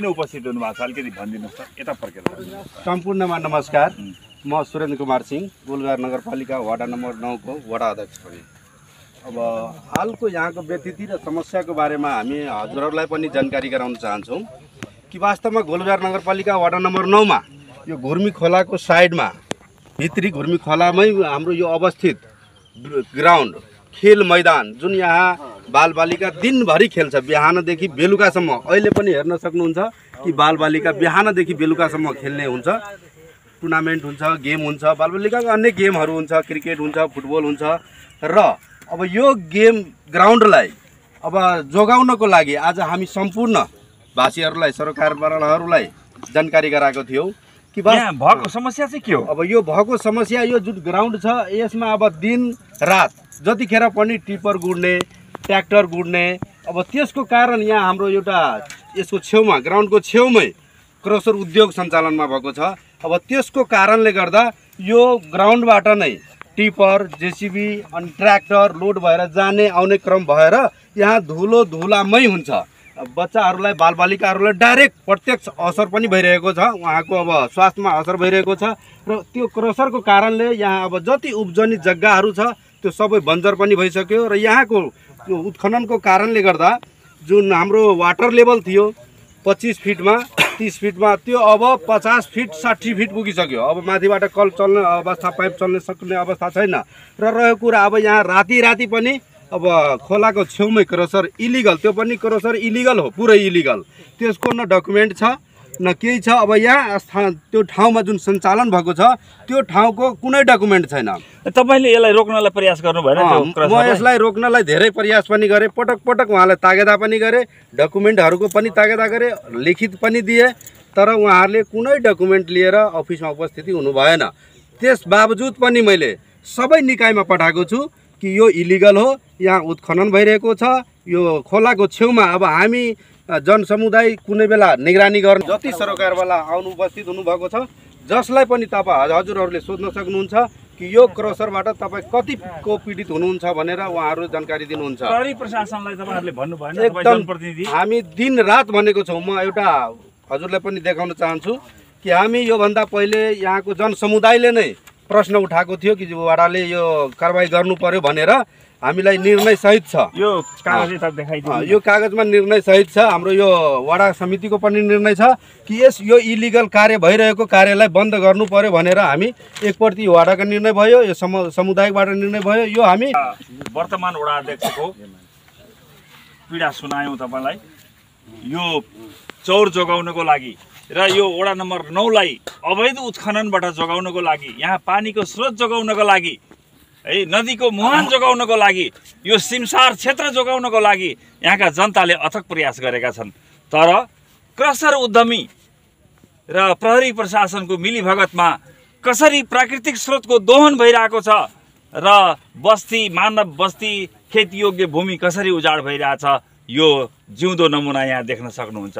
किन उपस्थित हुनु भएको छ अलिकति भनिदिनुहोस् त यता फर्केर सम्पूर्णमा नमस्कार। म सुरेन्द्र कुमार सिंह गोलबार नगरपालिका वडा नम्बर 9 को वडा अध्यक्ष पनि। अब हालको यहाँको व्यतिथि र समस्याको बारेमा हामी हजुरहरूलाई पनि जानकारी गराउन चाहन्छौँ कि वास्तवमा गोलबार नगरपालिका वडा नम्बर 9 मा यो घुर्मी खोलाको साइडमा भित्री घुर्मी खोलामै हाम्रो यो अवस्थित ग्राउन्ड खेल मैदान जुन यहाँ बालबालिका दिनभरि खेल्छ बिहानदेखि बेलुकासम्म। अहिले पनि हेर्न सक्नुहुन्छ कि बालबालिका बिहानदेखि बेलुकासम्म खेल्ने हुन्छ, टुर्नामेन्ट हुन्छ, गेम हुन्छ, बालबालिकाको अन्य गेमहरू हुन्छ, क्रिकेट हुन्छ, फुटबल हुन्छ। र अब यो गेम ग्राउन्डलाई अब जोगाउनको लागि आज हामी सम्पूर्ण भाषीहरूलाई सरकारवालाहरूलाई जानकारी गराएको थियौँ कि यहाँ भएको समस्या चाहिँ के हो। अब यो भएको समस्या यो जुन ग्राउन्ड छ यसमा अब दिन रात जतिखेर पनि टिपर गुड्ने, ट्र्याक्टर गुड्ने, अब त्यसको कारण यहाँ हाम्रो एउटा यसको छेउमा ग्राउन्डको छेउमै क्रसर उद्योग सञ्चालनमा भएको छ। अब त्यसको कारणले गर्दा यो ग्राउन्डबाट नै टिपर, जेसिबी अनि ट्र्याक्टर लोड भएर जाने आउने क्रम भएर यहाँ धुलामै हुन्छ। बच्चाहरूलाई बालबालिकाहरूलाई डाइरेक्ट प्रत्यक्ष असर पनि भइरहेको छ, उहाँको अब स्वास्थ्यमा असर भइरहेको छ। र त्यो क्रसरको कारणले यहाँ अब जति उब्जनी जग्गाहरू छ त्यो सबै बन्जर पनि भइसक्यो। र यहाँको त्यो उत्खननको कारणले गर्दा जुन हाम्रो वाटर लेभल थियो 25 फिटमा 30 फिटमा त्यो अब 50 फिट 60 फिट पुगिसक्यो। अब माथिबाट कल चल्ने अवस्था, पाइप चल्ने सक्ने अवस्था छैन। र रहेको कुरा अब यहाँ राति पनि अब खोलाको छेउमै क्रसर इलिगल, त्यो पनि क्रसर इलिगल हो, पुरै इलिगल। त्यसको न डकुमेन्ट छ न केही छ। अब यहाँ त्यो ठाउँमा जुन सञ्चालन भएको छ त्यो ठाउँको कुनै डकुमेन्ट छैन। तपाईँले यसलाई रोक्नलाई प्रयास गर्नु भएन? म यसलाई रोक्नलाई धेरै प्रयास पनि गरेँ, पटक उहाँलाई तागेदा पनि गरेँ, डकुमेन्टहरूको पनि तागेदा गरेँ, लिखित पनि दिए, तर उहाँहरूले कुनै डकुमेन्ट लिएर अफिसमा उपस्थिति हुनु भएन। त्यस बावजुद पनि मैले सबै निकायमा पठाएको छु कि यो इलिगल हो, यहाँ उत्खनन भइरहेको छ। यो खोलाको छेउमा अब हामी जनसमुदाय कुनै बेला निगरानी गर्ने जति सरकारवाला आउनु उपस्थित हुनुभएको छ, जसलाई पनि तपाईँ हजुरहरूले सोध्न सक्नुहुन्छ कि यो क्रसरबाट तपाईँ कतिको पीडित हुनुहुन्छ भनेर उहाँहरू जानकारी दिनुहुन्छ। प्रहरी प्रशासनलाई तपाईँहरूले भन्नु भएन? एकदम हामी दिन रात भनेको छौँ। म एउटा हजुरलाई पनि देखाउन चाहन्छु कि हामी योभन्दा पहिले यहाँको जनसमुदायले नै प्रश्न उठाएको थियो कि वडाले यो कारबाही गर्नु पर्यो भनेर हामीलाई निर्णय सहित छ। यो कागज देखाइदिनु, यो कागजमा निर्णय सहित छ। हाम्रो यो वडा समितिको पनि निर्णय छ कि यो इलिगल कार्य भइरहेको कार्यलाई बन्द गर्नु पर्यो भनेर हामी एकपट्टि वडाको निर्णय भयो, यो समुदायबाट निर्णय भयो। यो हामी वर्तमान वडा अध्यक्षको पीडा सुनायौँ तपाईँलाई। यो चौर जोगाउनको लागि र यो वडा नम्बर 9 लाई अवैध उत्खननबाट जोगाउनको लागि, यहाँ पानीको स्रोत जोगाउनको लागि, है नदीको मुहान जोगाउनको लागि, यो सिमसार क्षेत्र जोगाउनको लागि यहाँका जनताले अथक प्रयास गरेका छन्। तर क्रसर उद्यमी र प्रहरी प्रशासनको मिलीभगतमा कसरी प्राकृतिक स्रोतको दोहन भइरहेको छ र बस्ती, मानव बस्ती, खेतीयोग्य भूमि कसरी उजाड भइरहेछ, यो जिउँदो नमुना यहाँ देख्न सक्नुहुन्छ।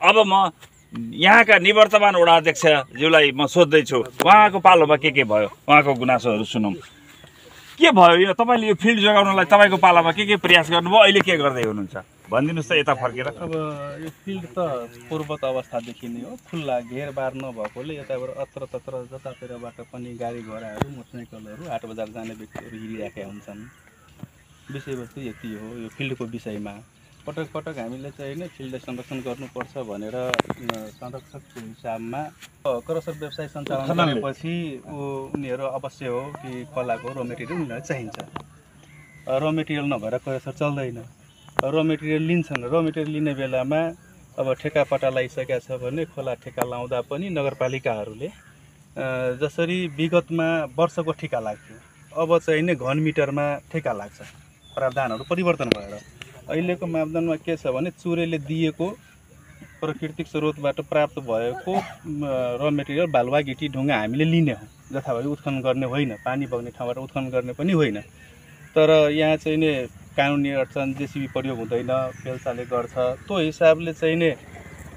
अब म यहाँका निवर्तमान वडा अध्यक्षज्यूलाई म सोध्दैछु, उहाँको पालोमा के भयो, उहाँको गुनासोहरू सुनौँ। के भयो यो तपाईँले यो फिल्ड जोगाउनलाई तपाईँको पालामा के प्रयास गर्नुभयो, अहिले के गर्दै हुनुहुन्छ भनिदिनुहोस् त यता फर्केर। अब यो फिल्ड त पूर्वत अवस्थादेखि नै हो, खुल्ला घेरबार नभएकोले यताबाट अत्रतत्र जतातिरबाट पनि गाडी घोडाहरू, मोटरसाइकलहरू, हाट बजार जाने व्यक्तिहरू हिँडिराखेका हुन्छन्। विषयवस्तु यति हो यो फिल्डको विषयमा। पटक हामीले चाहिँ नै फिल्ड संरक्षण गर्नुपर्छ भनेर संरक्षकको हिसाबमा क्रसर व्यवसाय सञ्चालन गरेपछि उनीहरू अवश्य हो कि खोलाको र मेटेरियल उनीहरूलाई चाहिन्छ। र मेटेरियल नभएर क्रसर चल्दैन। र मेटेरियल लिन्छन्, र मेटेरियल लिने बेलामा अब ठेकापट्टा लगाइसकेका छ भने खोला ठेका लाउँदा पनि नगरपालिकाहरूले जसरी विगतमा वर्षको ठेका लाग्थ्यो अब चाहिँ नै घन मिटरमा ठेका लाग्छ। प्रावधानहरू परिवर्तन भएर अहिलेको मापदण्डमा के छ भने चुरेले दिएको प्राकृतिक स्रोतबाट प्राप्त भएको र मेटेरियल बालुवा गिटी ढुङ्गा हामीले लिने हो, जथाभावी उत्खनन गर्ने होइन, पानी बग्ने ठाउँबाट उत्खनन गर्ने पनि होइन। तर यहाँ चाहिँ नि कानुनी अडचन, जेसिबी प्रयोग हुँदैन, बेलचाले गर्छ। त्यो हिसाबले चाहिँ नि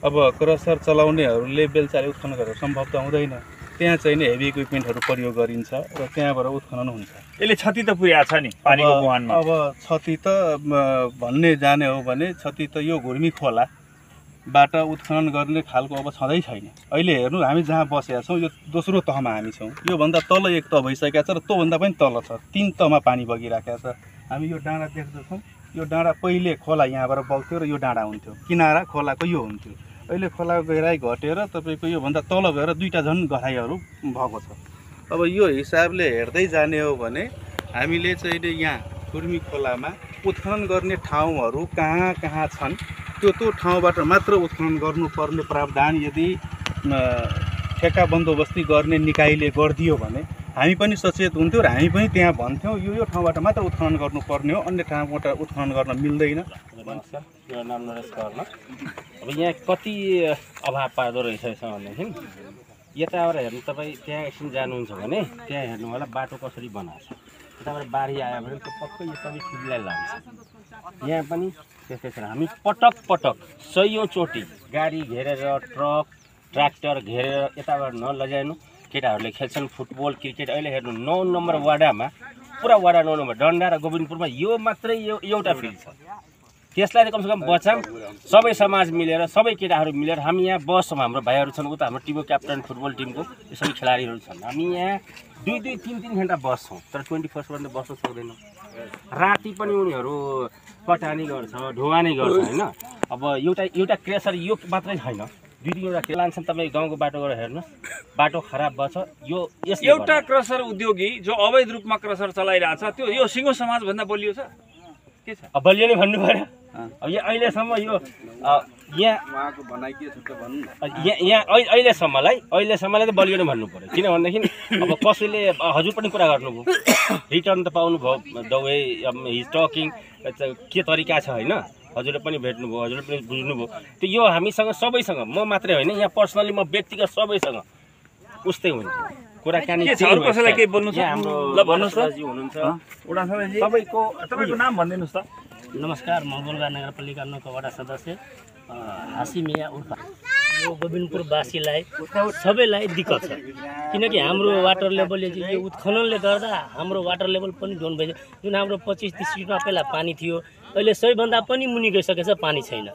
अब क्रसर चलाउनेहरूले बेलचाले उत्खनन गरेर सम्भव त हुँदैन। त्यहाँ चाहिँ नि हेभी इक्विपमेन्टहरू प्रयोग गरिन्छ र त्यहाँबाट उत्खनन हुन्छ। यसले क्षति त पुर्याएको छ नि पानीको मुहानमा। अब क्षति त भन्ने जाने हो भने क्षति त यो घुर्मी खोला बाट उत्खनन गर्ने खालको अब छँदै छैन। अहिले हेर्नु हामी जहाँ बसेका छौँ यो दोस्रो तहमा हामी छौँ। योभन्दा तल एक तह भइसकेको छ र त्योभन्दा पनि तल छ, 3 तहमा पानी बगिरहेको छ। हामी यो डाँडा देख्दछौँ, यो डाँडा पहिले खोला यहाँबाट बग्थ्यो र यो डाँडा हुन्थ्यो, किनारा खोलाको यो हुन्थ्यो। अहिले खोलाको गहिराई घटेर तपाईँको योभन्दा तल गएर 2टा झन् गहिराइहरू भएको छ। अब यो हिसाबले हेर्दै जाने हो भने हामीले चाहिँ यहाँ खुर्मी खोलामा उत्खनन गर्ने ठाउँहरू कहाँ कहाँ छन्, त्यो ठाउँबाट मात्र उत्खनन गर्नुपर्ने प्रावधान यदि ठेक्का बन्दोबस्ती गर्ने निकायले गरिदियो भने हामी पनि सचेत हुन्थ्यौँ र हामी पनि त्यहाँ भन्थ्यौँ यो ठाउँबाट मात्र उत्खनन गर्नुपर्ने हो, अन्य ठाउँबाट उत्खनन गर्न मिल्दैन। मेरो नाम नरेश कर्म। अब यहाँ कति अभाव पार्दो रहेछ यसमा भनेदेखि यताबाट हेर्नु तपाईँ त्यहाँ एकछिन जानुहुन्छ भने त्यहाँ हेर्नु होला बाटो कसरी बनाएको छ। यताबाट बाढी आयो भने त्यो पक्कै यो सबै फिल्डलाई लान्छ। यहाँ पनि त्यस्तै छ। हामी पटक सयौँचोटि गाडी घेरेर ट्र्याक्टर घेरेर यताबाट नलजानु। केटाहरूले खेल्छन् फुटबल क्रिकेट। अहिले हेर्नु 9 नम्बर वाडामा पुरा वाडा 9 नम्बर डन्डा र गोविन्दपुरमा यो मात्रै एउटा फिल्ड छ। त्यसलाई कमसेकम बचाऊँ सबै समाज मिलेर, सबै केटाहरू मिलेर। हामी यहाँ बस्छौँ, हाम्रो भाइहरू छन्, उता हाम्रो टिमको क्याप्टन फुटबल टिमको यो सबै खेलाडीहरू छन्। हामी यहाँ 2-3 घन्टा बस्छौँ, तर 24 बस्न सक्दैनौँ। राति पनि उनीहरू कटानी गर्छ, ढोगानी गर्छ होइन। अब एउटा क्रेसर यो मात्रै छैन, 2-3वटा के लान्छन्। तपाईँ गाउँको बाटो गएर हेर्नुहोस्, बाटो खराब भएछ। यो एउटा क्रसर उद्योगी जो अवैध रूपमा क्रसर चलाइरहेछ त्यो यो सिङ्गो समाजभन्दा बलियो छ के छ? अब बलियो नै भन्नु पऱ्यो। अब यहाँ अहिलेसम्म यो यहाँ उहाँको भनाइ के छ त भन्नु न। यहाँ अहिलेसम्मलाई त बलियो नै भन्नु पऱ्यो। किन भनेदेखि अब कसैले हजुर पनि कुरा गर्नुभयो, रिटर्न त पाउनुभयो, द वे हिज टकिङ के तरिका छ होइन। हजुरले पनि भेट्नुभयो, हजुरले पनि बुझ्नुभयो। त्यो यो हामीसँग सबैसँग, म मात्रै होइन, यहाँ पर्सनली म व्यक्तिगत सबैसँग उस्तै हुन्छ कुराकानी। कसैलाई केही बोल्नु छ? हाम्रो ल भन्नुहोस् त। हुनुहुन्छ सबैको तपाईँको नाम भनिदिनुहोस् त। नमस्कार, म गोलगा नगरपालिका 9 वडा सदस्य हासिमिया उर्फा। यो गोविन्दपुरवासीलाई सबैलाई दिक्कत छ, किनकि हाम्रो वाटर लेभल यो उत्खननले गर्दा हाम्रो वाटर लेभल पनि डाउन भइसक्यो। जुन हाम्रो 25-30 फिटमा पहिला पानी थियो, अहिले सबैभन्दा पनि मुनि गइसकेको छ, पानी छैन।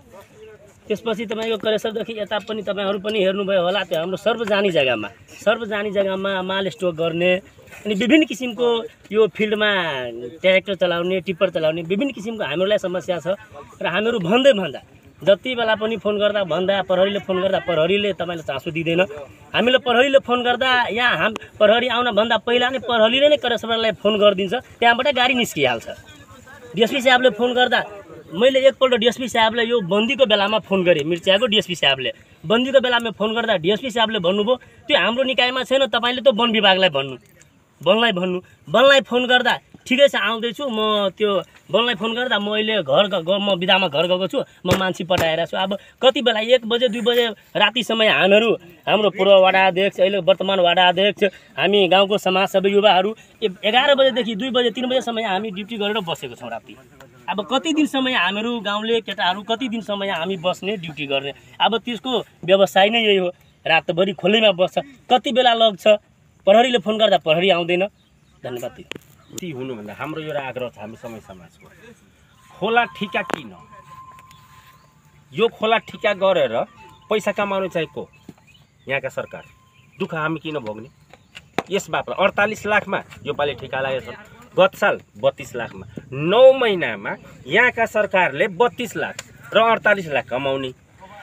त्यसपछि तपाईँको करेसरदेखि यता पनि तपाईँहरू पनि हेर्नुभयो होला, त्यो हाम्रो सार्वजनिक जग्गामा माल स्टोक गर्ने अनि विभिन्न किसिमको यो फिल्डमा ट्र्याक्टर चलाउने, टिप्पर चलाउने विभिन्न किसिमको हामीहरूलाई समस्या छ। र हामीहरू भन्दा जति बेला पनि फोन गर्दा प्रहरीले फोन गर्दा प्रहरीले तपाईँलाई चासो दिँदैन। हामीले प्रहरीले फोन गर्दा यहाँ प्रहरी आउन भन्दा पहिला नै प्रहरीले नै करेसरलाई फोन गरिदिन्छ, त्यहाँबाट गाडी निस्किहाल्छ। डिएसपी साहबले फोन गर्दा मैले एकपल्ट डिएसपी साहबले यो बन्दीको बेलामा फोन गरेँ, मिर्चियाको डिएसपी साहबले बन्दीको बेलामा फोन गर्दा डिएसपी साहबले भन्नुभयो त्यो हाम्रो निकायमा छैन, तपाईँले त वन विभागलाई भन्नु, वनलाई फोन गर्दा ठिकै छ आउँदैछु म। त्यो वनलाई फोन गर्दा म अहिले म बिदामा घर गएको छु, म मान्छे पठाएर छु। अब कति बेला 1 बजे 2 बजे राति समय हाम्रो पूर्व वडा अध्यक्ष, अहिले वर्तमान वडा अध्यक्ष, हामी गाउँको समाज सबै युवाहरू 11 बजेदेखि 2 बजे 3 बजेसम्म हामी ड्युटी गरेर बसेको छौँ राति। अब कति दिन समय हामीहरू गाउँले केटाहरू कति दिन समय हामी बस्ने ड्युटी गर्ने। अब त्यसको व्यवसाय नै यही हो, रातभरि खोलेमा बस्छ। कति बेला लग्छ, प्रहरीले फोन गर्दा प्रहरी आउँदैन। धन्यवाद। ती हुनुभन्दा हाम्रो एउटा आग्रह छ हामी समय समाजको, खोला ठिका किन? यो खोला ठिका गरेर पैसा कमाउनु चाहिँ को? यहाँका सरकार। दुःख हामी किन भोग्ने? यस बापत 48 लाखमा योपालि ठिका लागेको छ, गत साल 32 लाखमा। 9 महिनामा यहाँका सरकारले 32 लाख र 48 लाख कमाउने।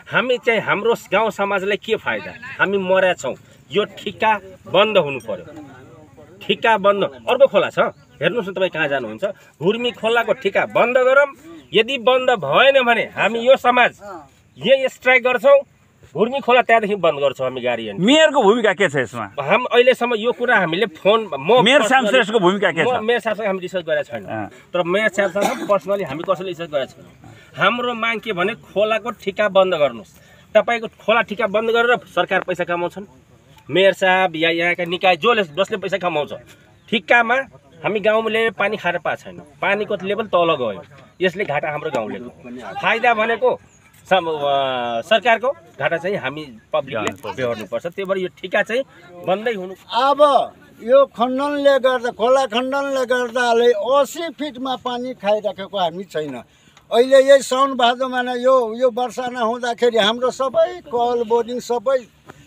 हामी चाहिँ हाम्रो गाउँ समाजलाई के फाइदा? हामी मर्या छौँ। यो ठिका बन्द हुनु पर्यो, ठिका बन्द। अर्को खोला छ हेर्नुहोस् न, तपाईँ कहाँ जानुहुन्छ, हुर्मी खोलाको ठिका बन्द गरौँ। यदि बन्द भएन भने हामी यो समाज यही स्ट्राइक गर्छौँ, हुर्मी खोला त्यहाँदेखि बन्द गर्छौँ हामी गाडी। मेयरको भूमिका के छ यसमा? अहिलेसम्म यो कुरा हामीले मेयर श्यामश्रेष्ठको भूमिका के छ? मेयर साहबसँग हामी डिस्कस गरेका छैनौँ, तर मेयर साहबसँग पर्सनली हामी कसैले डिस्कस गरेका छैनौँ। हाम्रो माग के भने खोलाको ठिका बन्द गर्नुहोस्। तपाईँको खोला ठिका बन्द गरेर सरकार पैसा कमाउँछन्, मेयर साहब या यहाँका निकाय जसले पैसा कमाउँछ। ठिक्कामा हामी गाउँले पानी खाएर पाएको छैन, पानीको लेभल तल गयो। यसले घाटा हाम्रो गाउँले, फाइदा भनेको सरकारको, घाटा चाहिँ हामी पब्लिकले बेहोर्नुपर्छ। त्यही भएर यो ठिका चाहिँ बन्दै हुनु। अब यो खण्डनले गर्दा, खोला खण्डनले गर्दा 80 फिटमा पानी खाइराखेको हामी छैन। अहिले यही साउन भादोमा नै यो वर्षा नहुँदाखेरि हाम्रो सबै कल बोर्डिङ सबै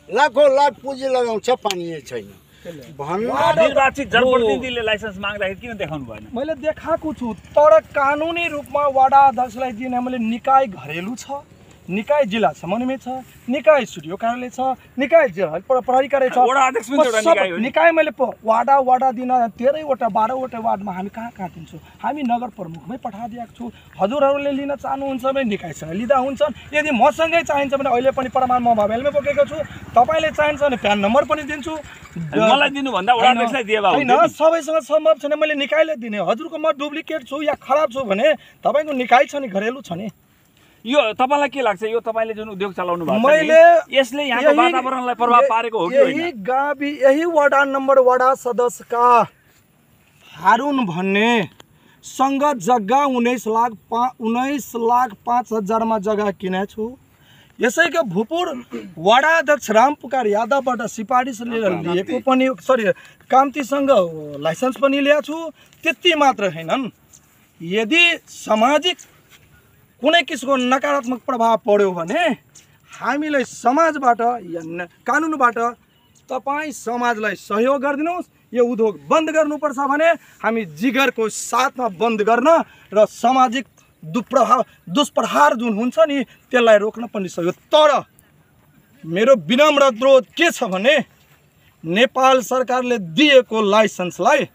लाखौँ लाख पुँजी लगाउँछ, पानी छैन निर्वाचित जनप्रतिनिधिले लाइसेन्स माग्दाखेरि किन देखाउनु भएन? मैले देखाएको छु, तर कानुनी रूपमा वडा अध्यक्षलाई दिने मैले निकाय घरेलु छ, निकाय जिल्ला समन्वय छ, निकाय स्टुडियो कार्यालय छ, निकाय जिल्ला प्रहरी कार्यालय छ, वडा अध्यक्ष पनि एउटा निकाय हो नि। निकाय मैले वडा दिन 13वटा 12वटा वार्डमा हामी कहाँ दिन्छौँ? हामी नगर प्रमुखमै पठाइदिएको छु। हजुरहरूले लिन चाहनुहुन्छ भने निकायसँग लिँदा हुन्छन्, यदि मसँगै चाहिन्छ भने अहिले पनि प्रमाण म मोबाइलमै बोकेको छु, तपाईँले चाहिन्छ भने प्यान नम्बर पनि दिन्छु। मलाई दिनुभन्दा वडा अध्यक्षलाई दिए भए होइन, सबैसँग सम्भव छैन, मैले निकायले दिने। हजुरको म डुप्लिकेट छु या खराब छु भने तपाईँको निकाय छ नि, घरेलु छ नि। यो तपाईलाई के लाग्छ, यो तपाईले जुन उद्योग चलाउनु भएको छ मैले यसले यहाँको वातावरणलाई प्रभाव पारेको हो कि होइन? यही वडा नम्बर वडा सदस्यका हारुन भन्ने सँग जग्गा 19,05,000 जग्गा किनेको छु। यसैको भुपुर वडा अध्यक्ष रामपुकार यादवबाट सिफारिस लिएको पनि कान्तिसँग लाइसेन्स पनि ल्याएको छु। त्यति मात्र हैनन्, यदि सामाजिक कुनै किसिमको नकारात्मक प्रभाव पर्यो भने हामीलाई समाजबाट या कानुनबाट तपाईँ समाजलाई सहयोग गरिदिनुहोस्। यो उद्योग बन्द गर्नुपर्छ भने हामी जिगरको साथमा बन्द गर्न र सामाजिक दुष्प्रहार जुन हुन्छ नि त्यसलाई रोक्न पनि सहयोग। तर मेरो विनम्र अनुरोध के छ भने नेपाल सरकारले दिएको लाइसेन्सलाई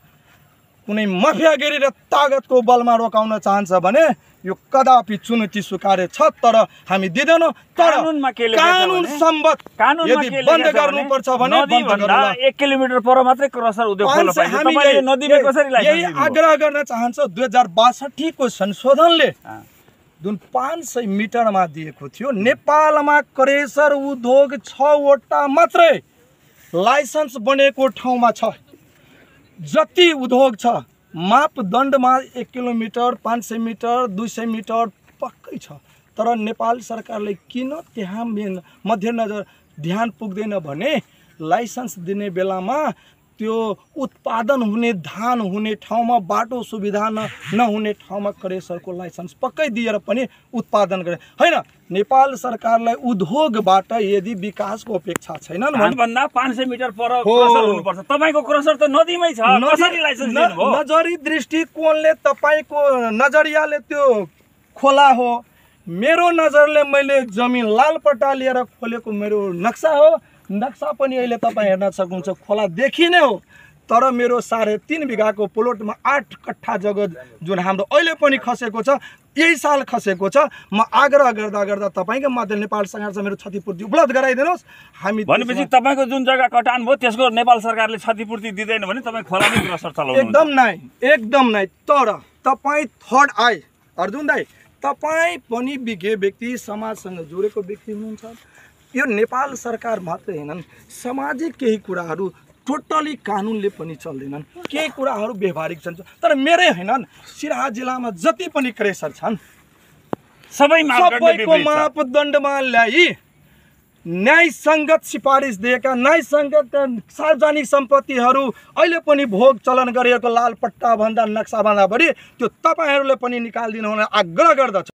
कुनै माफियागिरी र तागतको बलमा रोकाउन चाहन्छ भने यो कदापि चुनौती स्वीकार्य छ, तर हामी दिँदैनौँ। तर कानुन सम्बद्ध यदि बन्द गर्नुपर्छ भने 1 किलोमिटर पर मात्रै क्रसर उद्योग खोल्न पाइन्छ। तपाईले नदीमा कसरी लाइसेन्स यही आग्रह गर्न चाहन्छ। 2062 को संशोधनले जुन 500 मिटरमा दिएको थियो, नेपालमा क्रेसर उद्योग 6वटा मात्रै लाइसेन्स बनेको ठाउँमा छ। जति उद्योग छ मापदण्डमा 1 किलोमिटर 500 मिटर 200 मिटर पक्कै छ, तर नेपाल सरकारले किन त्यहाँ मध्यनजर ध्यान पुग्दैन भने लाइसेन्स दिने बेलामा त्यो उत्पादन हुने धान हुने ठाउँमा बाटो सुविधा नहुने ठाउँमा क्रेसरको लाइसेन्स पक्कै दिएर पनि उत्पादन गरे होइन। नेपाल सरकारलाई उद्योगबाट यदि विकासको अपेक्षा छैन भन्दा 500 मिटर पर क्रसर हुनुपर्छ। तपाईको क्रसर त नदीमै छ, कसरी लाइसेन्स दिनुभयो? नजरी दृष्टिकोणले तपाईको नजरियाले त्यो खोला हो, मेरो नजरले मैले जमिन लालपट्टा लिएर खोलेको मेरो नक्सा हो। नक्सा पनि अहिले तपाईँ हेर्न सक्नुहुन्छ, खोला देखिने हो। तर मेरो 3.5 बिघाको प्लोटमा 8 कट्ठा जग्गा जुन हाम्रो अहिले पनि खसेको छ, यही साल खसेको छ। म आग्रह गर्दा तपाईँको माध्यम नेपाल सरकारसँग मेरो क्षतिपूर्ति उपलब्ध गराइदिनुहोस्। हामी भनेपछि तपाईँको जुन जग्गा कटान भयो त्यसको नेपाल सरकारले क्षतिपूर्ति दिँदैन भने तपाईँ खोलामै क्रसर चलाउनु? एकदम नै। तर तपाईँ थर्ड आई अर्जुन दाइ, तपाईँ पनि विज्ञ व्यक्ति, समाजसँग जोडेको व्यक्ति हुनुहुन्छ। यो नेपाल सरकार मात्रै हैनन्, सामाजिक केही कुराहरू टोटली कानुनले पनि चल्दैनन्, केही कुराहरू व्यवहारिक छन्। तर मेरै हैनन्, सिराहा जिल्लामा जति पनि क्रेसर छन् सबैको मापदण्डमा ल्याई न्यायसङ्गत सिफारिस दिएका न्यायसङ्गत सार्वजनिक सम्पत्तिहरू अहिले पनि भोग चलन गरिएको लालपट्टा भन्दा नक्सा भन्दा बढी त्यो तपाईँहरूले पनि निकालिदिनु हुन आग्रह गर्दछु।